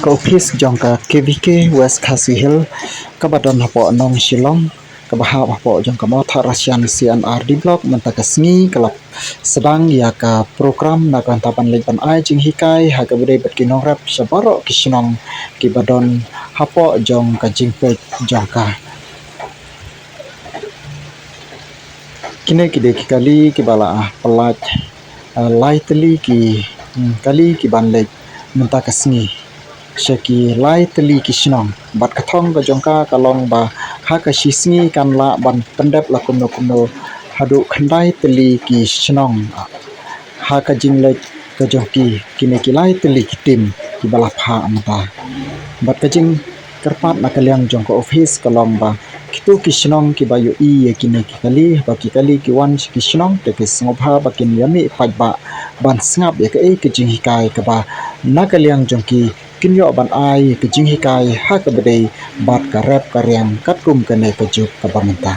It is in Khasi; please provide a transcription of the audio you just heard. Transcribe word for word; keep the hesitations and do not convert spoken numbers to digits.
Ka ophis jong ka K V K West Khasi Hills kaba don hapoh Nong Shillong, kaba hap hapoh jong ka Mawthadraishan C and R D Block, mynta ka sngi ka la sdang ïa ka program na ka bynta ban leit ban ai jinghikai ha kaba dei bad ki nongrep sha baroh ki shnong kiba don hapoh jong ka jingpeit jong ka. Kine ki dei ki kali kiba la, ah, pyllait, ah, lai tylli ki, hmm, kali kiban leit mynta ka sngi sha ki lai tylli ki shnong. Bad ka thong ka jong ka ka long ba ha ka shi sngi kan lah ban pyndep la kumno kumno haduh khyndai tylli ki shnong ha ka jingleit ka jong ki, kine ki lai tylli ki team kiba la phah mynta. Bad ka jingkyrpad na ka liang jong ka ophis ka long ba kito ki shnong kiba ïohi ïa kine ki kali, ba ki kali ki wan sha ki shnong, te ki sngewbha ba kin ïa mih paidbah ban sngap ïa kaei ka jinghikai kaba na ka liang jong ki kin ïoh ban ai ïa ka jinghikai ha kaba dei bad ka rep ka riang katkum kane ka juk kaba mynta.